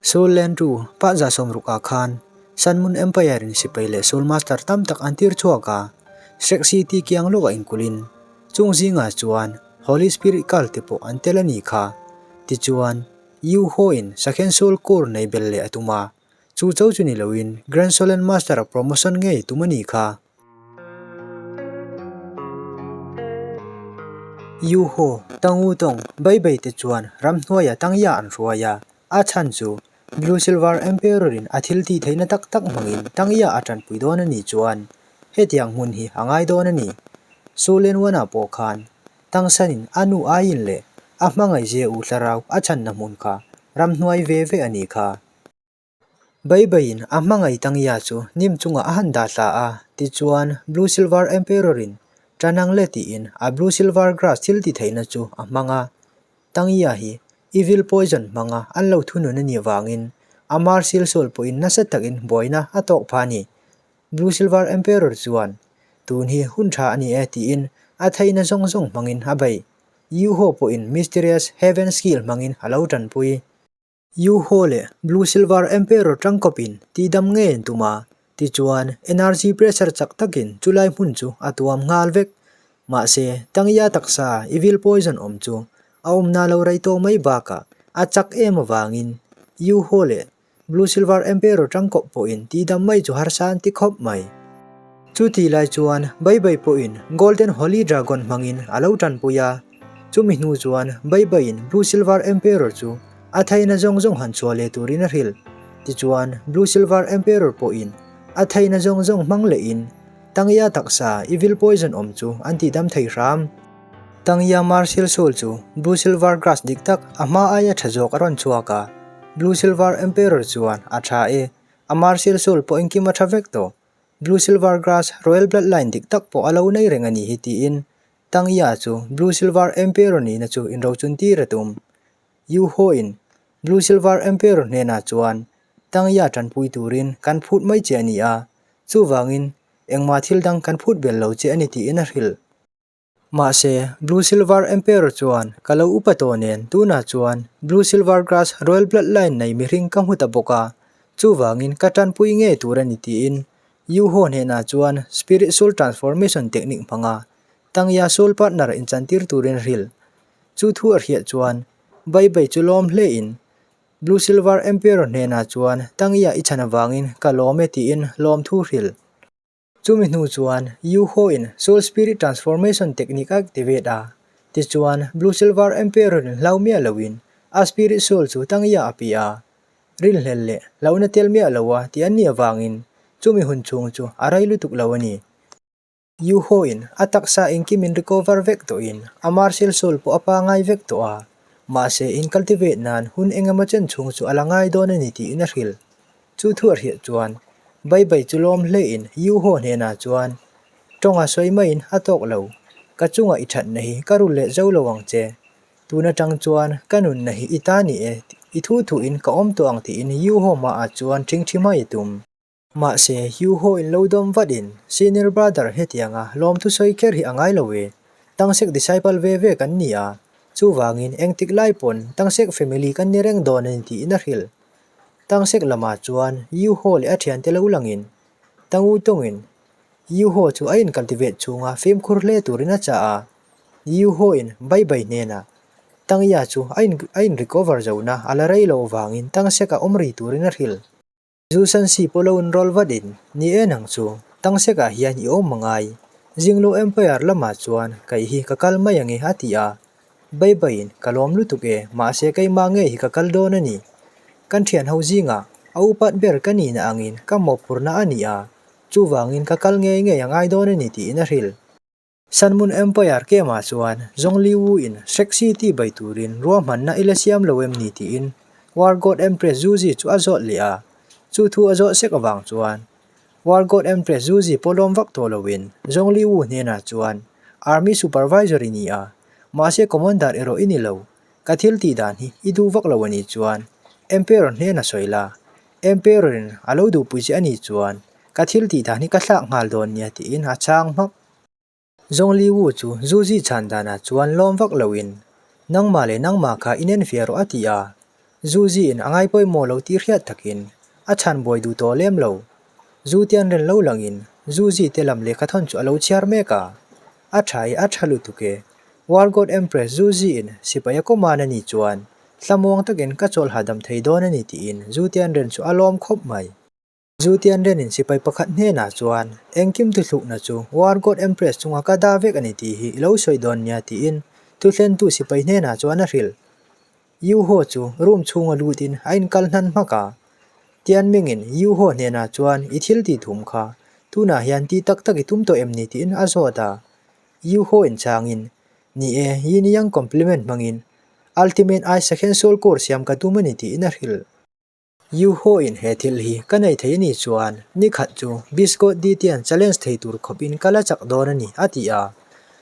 Soul Land tu pa 160 ah khan Sun Moon Empire in sipai leh Soul Master tam tak an tir chhuak a, Shrek City kiang lawk a inkulhin chung zingah chuan Holy Spirit Cult te pawh an tel a nih kha. Tichuan, Yu Ho in Sakhen Soul Core nei bel leh a tum a, chu cho chu ni loin Grand Soul Master a promotion ngei tum a nih kha. Yu Ho, Tang Wu Tong, Bei Bei te chuan ramhnuaia Tangya an hruai a, A chhan chu Blue Silver Emperor in a thil tih theihna tak tak hmangin Tangya a tanpui dawn a nih chuan hetiang hmun hi a ngai dawn a ni. Su Len Wan-ah pawh khan Tangsan in a nu aiin leh a hmangaih zia u thlarau a chhanna hmun kha ramhnuai ve ve a nih kha. Bai baiin a hmangaih Tangya chu hnim chungah a han dah thla a, tichuan Blue Silver Emperor in Tanang le tiin a Blue Silver Grass thil ti theihna chu a hmang a. Tangya hi Evil Poison hmanga an lo thunun a nih vangin a Martial Soul pawhin nasa takin buaina a tawk pha a ni. Blue Silver Emperor chuan, Tun hi hun tha a ni e tiin a theihna zawng zawng hmangin a bei. Yu Ho pawhin Mysterious Heaven Skill hmangin a lo tanpui. Yu Ho leh Blue Silver Emperor tangkawpin tihdam ngei an tum a, tichuan Energy Pressure chak takin chulai hmun chu a tuam nghal vek. Mahse, Tangya taksa Evil Poison awm chu a awmna lo rei tawh mai bakah a chak em avangin Yu Ho leh Blue Silver Emperor tangkawp pawhin tihdam mai chu harsa an ti khawp mai. Chuti lai chuan Bai Bai pawhin Golden Holy Dragon hmangin a lo tanpui a, chumi hnu chuan Bai Baiin Blue Silver Emperor chu a theihna zawng zawng han chhuah leh turin a hrilh. Tichuan Blue Silver Emperor pawhin a theihna zawng zawng hmang lehin Tangya taksa Evil Poison awm chu an tihdam thei hram. Tangya Martial Soul chu Blue Silver Grass dik tak a hma aia tha zawk a rawn chhuak a, Blue Silver Emperor chuan a tha e, a Martial Soul pawh engkim a tha vek tawh. Blue Silver Grass Royal Bloodline dik tak pawh a lo nei reng a nih hi tiin Tangya chu Blue Silver Emperor nihna chu inrochun tir a tum. Yu Ho in Blue Silver Emperor hnenah chuan Tangya tanpui turin kan phut mai che a ni a, chuvangin engmah thil dang kan phut bel lo che a ni tiin a hrilh. Mahse, Blue Silver Emperor chuan ka lo upa tawh nen tunah chuan Blue Silver Grass Royal Bloodline nei mihring ka hmu ta bawk a, chuvangin ka tanpui ngei tur a ni tiin Yu Ho hnenah chuan Spirit Soul Transformation Technique hmanga Tangya Soul Partner inchantir turin a hrilh. Chu thu a hriat chuan Bai Bai chu lawm hlein Blue Silver Emperor hnenah chuan Tangya i chhan avangin ka lawm e tiin lawmthu hrilh. Chumi hnu chuan Yu Ho in Soul Spirit Transformation Technique a activate a, tichuan Blue Silver Emperor in hlau miah loin a Spirit Soul chu Tangya a pi a. Rinhlel leh hlauhna tel miah lo a tih an nih avangin chumi hun chhung chu a rei lutuk lo a ni. Yu Ho in a taksa engkim in recover vek tawhin a Martial Soul pawh a pangai vek tawh a, mahse in cultivate nan hun engemaw chen chhung chu a la ngai dawn a ni tiin a hrilh. Chu thu a hriat chuan Bai Bai chu lawm hlein Yu Ho hnenah chuan, Tawnga sawi maiin a tawk lo, ka chunga i thatna hi ka rul leh zo lo ang che. Tun atang chuan ka nunna hi i ta ni e, i thu thuin ka awm tawh ang tiin Yu Ho hmaah chuan ṭhingṭhi mai a tum. Mahse, Yu Ho in lo dawm vatin, Senior brother hetianga lawmthu sawi kher hi a ngai lo e, Tangsek disciple ve ve kan ni a, chuvangin engtik lai pawn Tangsek family kan ni reng dawn a ni tiin a hrilh. Tangsek lamah chuan Yu Ho leh a thiante lo langin Tang U tawngin Yu Ho chu a incultivate chhunga fimkhur hle turin a chah a. Yu Ho in Bai Bai hnenah Tang Ya chu a in a in recover zohna a la rei loh vangin Tangsek a awm ri turin a hrilh. Zu San Si pawh lo inrawl vatin, Ni e nang chu, Tangsekah hian i awm angai. Zinglo Empire lamah chuan kaih hi ka kal mai ange a ti a. Bai baiin, Ka lawm lutuk e, mahse keimah ngei hi ka kal dawn a ni. Kan thian ho zingah a upat ber ka nihna angin ka mawhphurhna a ni a, chuvangin ka kal ngei ngei a ngai dawn a ni tiin a hrilh. Sun Moon Empire Camp-ah chuan Zhong Li Wu-in Shrek City bai turin ruahmanna i la siam lo em ni tiin War God Empress Zhu Zi chu a zawt leh a, chu thu a zawh sek avang chuan War God Empress Zhu Zi pawh lawm vak tawh loin Zhong Li Wu hnenah chuan Army Supervisor i ni a, mahse Commander erawh i ni lo. Ka thil tih dan hi i duh vak lo a nih chuan Emperor hnena sawi la, Emperor in a lo duhpui che a nih chuan ka thil tih dan hi ka thlak nghal dawn nia tiin a chhang hmak. Zhong Li Wu chu Zhu Zi chhan danah chuan lawm vak loin, Nangmah leh nangmah kha i nen fiah rawh a ti a. Zuzi in a ngai pawimawh lo tih hriat takin a chhan buai duh tawh lem lo. Zu tian ren lo langin Zuzi te lam lehkha thawn chu a lo chhiar mek a. A tha i a tha lutuk e. War God Empress Zuzi in sipai a command a nih chuan thlamuang takin ka chawl hahdam thei dawn a ni tiin Zu tian ren chu a lawm khawp mai. Zu tian ren in sipai pakhat hnenah chuan engkim thuthlukna chu War God Empress chunga ka dah vek a ni tih hi i lo sawi dawn nia tiin thuthlentu sipai hnenah chuan a hrilh. Yu Ho chu room chhunga lutin a inkal hnan hmak a. Tianmingin Yu Ho hnenah chuan i thil tih thum kha tunah hian tih tak tak i tum tawh em ni tiin a zawt a. Yu Ho inchangin, Ni e, Yin Yang compliment hmangin Ultimate Ice Second Soul Core siam ka tum a ni tiin a hrilh. Yu Ho in he thil hi ka nei thei a nih chuan ni khat chu Biscot Ditian challenge thei tur khawp in ka la chak dawn a ni, a ti a.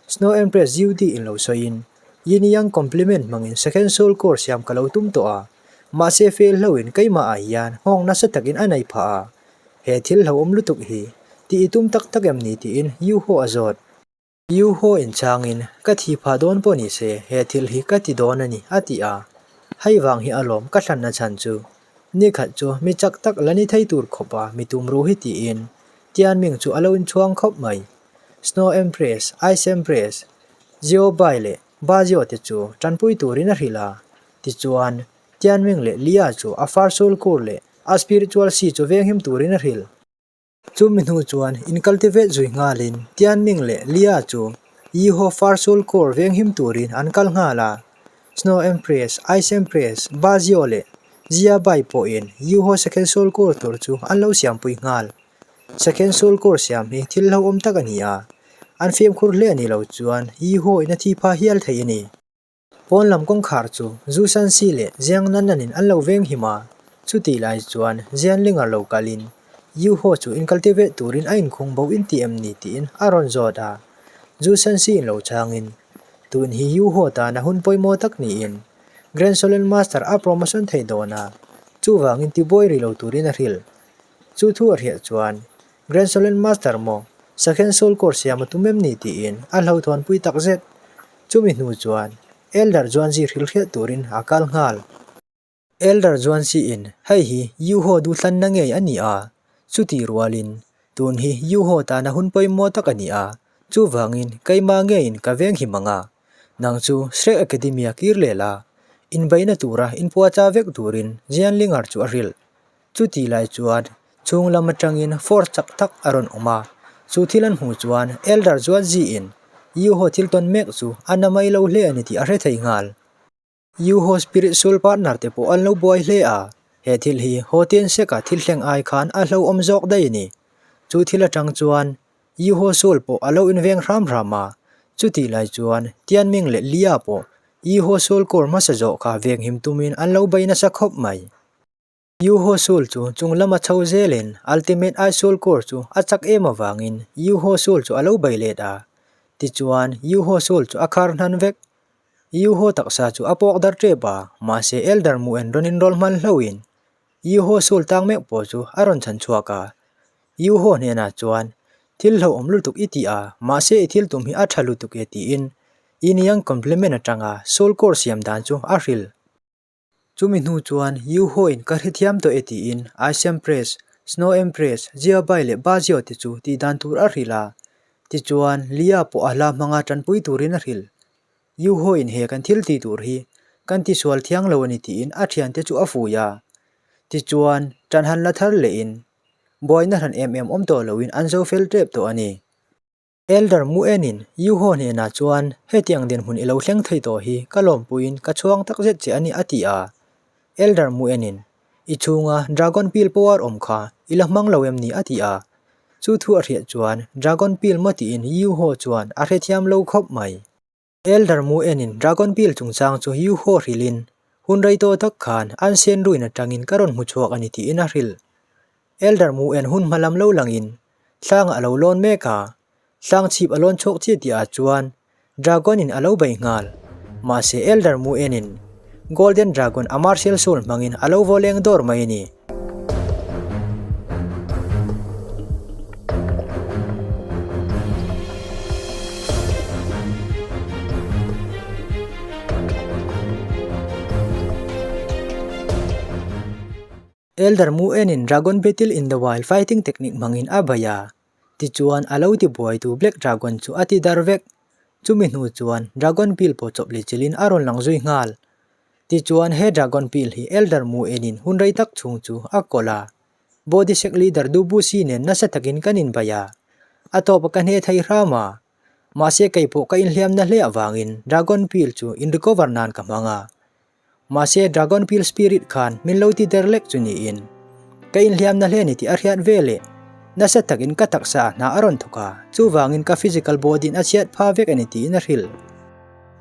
Snow Empress Yu Di in lo sawi in, Yin Yang compliment hmang in second soul core siam ka lo tum tawh a, mahse fail hlo in keimah ah hian nghawng nasa tak in a nei phah a. He thil hlauhawm lutuk hi tih i tum tak tak em ni tiin Yu Ho a zawt. U haw inchangin, Ka thi phah dawn pawh ni se, he thil hi ka ti dawn a ni, a ti a. Hei vang hi alawm ka hlanna chhan chu. Ni khat chu mi chak tak la ni thei tur khawpa mi tum ru hi tiin Tianming chu a lo inchhuang khawp mai. Snow Empress, Ice Empress, Zio Bai leh Ba Zio te chu tanpui turin a hrilh a. Tichuan, Tianming leh Lia chu a far sul kur leh a spiritual si chu venghim turin a hrilh. Chumi hnu chuan incultivate zui nghalin Tianming leh Lia chu Yiho Far Soul Core venghim turin an kal nghal a. Snow Empress, Ice Empress, Ba Zio leh Jia Bai pawhin Yiho Second Soul Core tur chu an lo siampui nghal. Second Soul Core siam hi thil hlauhawm tak a ni a, an fimkhur hle a nih loh chuan Yiho in a thi pha hial thei a ni. Pawn lam kawngkhar chu Zu Sansi leh Jiang Nannan-in an lo veng him a, chutih lai chuan Jian Linger lo kalin Yu Ho chu incultivate turin a inkhung bo in ti em ni tiin a rawn zawt a. Zu Sansi-in lo chhangin, Tun hi Yu Ho tana hun pawimawh tak niin Grand Solen Master a promotion thei dawn a, chuvangin tibuai rih lo turin a hrilh. Chu thu a hriat chuan Grand Solen Master maw Second Soul Course siam a tum em ni tiin a hlauhthawnpui takzet. Chumi hnu chuan Elder Juanzi hrilhriat turin a kal nghal. Elder Juanzi-in hei hi Yuho duhthlanna ngei a ni a, chutih rualin tun hi Yuho tana hun pawimawh tak a ni a, chuvangin keimah ngeiin ka veng him ang a, nang chu Shrek Academy-a kir leh la, inbeihna tura inpuahchah vek turin Jianlinger chu a hrilh. Chutih lai chuan chhung lam atangin force chak tak a rawn awm a, chu thil an hmuh chuan Elder chuan ziin Yuho thil tawn mek chu a na mai lo hle a ni tih a hre thei nghal. Yuho spirit soul partner te pawh an lo buai hle a, he thil hi Hotian Sek-a thil thleng ai khan a hlauhawm zawk daih a ni. Chu thil atang chuan Yuho soul pawh a lo inveng hram hram a, chutih lai chuan Tianming leh Lia pawh Yuho soul core hmasa zawh kha venghim tumin an lo bei nasa khawp mai. Yuho Soul chu chung lama chho zelin Ultimate Ice Soul Core chu a chak em avangin Yuho Soul chu a lo bei let a. Tichuan, Yuho Soul chu a khar hnan vek. Yuho taksa chu a pawk dar tep a, mahse Elder Muen rawn inrawl hman hlohin Yuho Soul tang mek pawh chu a rawn chhan chhuak a. Yuho hnenah chuan, Thil hlauhawm lutuk i ti a, mahse i thil tum hi a tha lutuk e tiin Yin Yang Compliment atanga Soul Core siam dan chu a hrilh. Chumi hnu chuan Yu Ho-in ka hrethiam tawh e tiin Ice Empress, Snow Empress, Jia Bai leh Ba Jiao te chu tih dan tur a hrilh a. Tichuan, Lia pawh a hla hmanga tanpui turin a hrilh. Yu Ho-in he kan thil tih tur hi kan tisual thiang lo a ni tiin a thiante chu a fui a. Tichuan, tan han la thar lehin buaina hran em em awm tawh loin an zo fel tep tawh a ni. Elder Muenin Yuho hnenah chuan hetiang dinhmun i lo thleng thei tawh hi ka lawmpuiin ka chhuang tak zet che a ni a ti a. Elder Muenin, I chhunga Dragon Pill power awm kha i la hmang lo em ni a ti a. Chu thu a hriat chuan Dragon Pill maw tiin Yuho chuan a hrethiam lo khawp mai. Elder Muenin Dragon Pill chungchang chu Yuho hrilhin, Hun rei tawh tak khan an sen ruin atangin ka rawn hmu chhuak a ni tiin a hrilh. Elder Muen hun hma lam lo langin tlangah a lo lawn mek a, tlang chhip a lawn chhuak chiah tih ah chuan Dragon in a lo bei nghal. Mahse Elder Muen in Golden Dragon a martial soul hmangin a lo vaw leng dawr mai a ni. Elder Mu enin Dragon Battle in the Wild fighting technique hmangin a bei a, tichuan a lo tibuaitu Black Dragon chu a ti dar vek. Chumi hnu chuan Dragon Pill pawh chawp leh chilhin a rawn lang zui nghal. Tichuan he Dragon Pill hi Elder Mu enin hun rei tak chhung chu a kawl a. Body Sect Leader Du Busi nen nasa takin kan inbei a, a tawp a ka hne thei hram a. Mahse kei pawh ka inhliamna hle avangin Dragon Pill chu in recover nan ka hmang a. Mahse Dragon Pill Spirit khan min lo ti der lek chu niin ka inhliamna hle ni tih a hriat ve leh nasa takin ka taksa ah hna a rawn thawk a, chuvangin ka physical body in a chhiat pha vek a ni tiin a hrilh.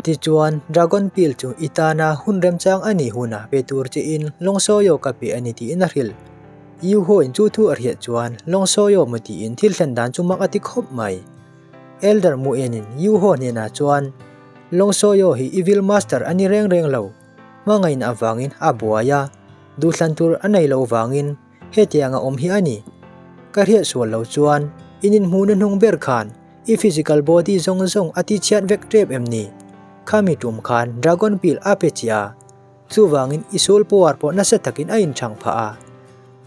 Tichuan, Dragon Pill chu i tana hun remchang a nih hunah pe tur chiin Lawngsawiaw ka pe a ni tiin a hrilh. Yu Ho-in chu thu a hriat chuan Lawngsawiaw maw tiin thil thlen dan chu mak a ti khawp mai. Elder Muenin Yu Ho hnenah chuan, Lawngsawiaw hi Evil Master a ni reng reng lo. Hmangaihna avangin a buai a, duhthlan tur a nei lo vangin hetiang a awm hi a ni. Ka hriat sual lo chuan in inhmuhna hnung ber khan i physical body zawng zawng a tichhiat vek tep em ni? Khami tum khan Dragon Pill a pe chiah a, chuvangin i soul power pawh nasa takin a inchhang phah a.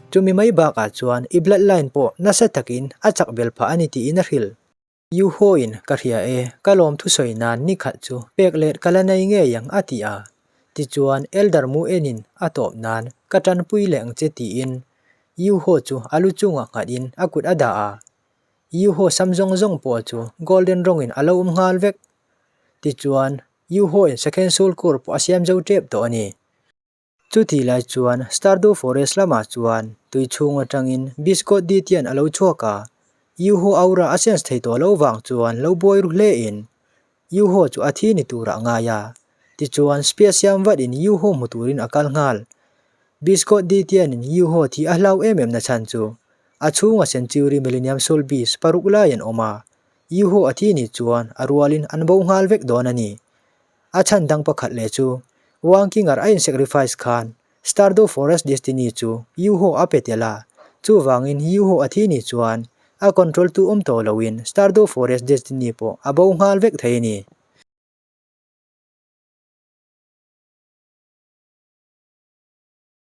Chumi mai bakah chuan i bloodline pawh nasa takin a chak bel phah a ni tiin a hrilh. Yu Ho-in, Ka hria e, ka lawm thusawi nan ni khat chu pek let ka la nei ngei ang a ti a. Tichuan, Elder Mu enin a tawp nan ka tanpui leh ang che tiin Yu Ho chu a lu chungah nghatin a kut a dah a. Yu Ho sam zawng zawng pawh chu golden rawngin a lo awm nghal vek. Tichuan, Yu Ho-in Second Soul Core pawh a siam zo tep tawh a ni. Chutih lai chuan Stardew Forest lamah chuan tui chhung atangin Biscot Ditian a lo chhuak a, Yuho aura a sense thei tawh lo vang chuan lo buai ru hle in Yuho chu a thi ni turah a ngai a. Tichuan Spear siam vat in Yuho hmu turin a kal nghal. Biscot Ditian in Yuho thi a hlau em em na chhan chu a chhunga Century Millennium Soul Beast paruk lai an awm a, Yuho a thi ni chuan a rualin an bo nghal vek dawn a ni. A chhan dang pakhat leh chu Wang Kingar a in-sacrifice khan Stardew Forest Destiny chu Yuho a pe tel a, chuvangin Yuho a thi ni chuan a control tu awm tawh loin Stardew Forest Destiny pawh a bo nghal vek thei a ni.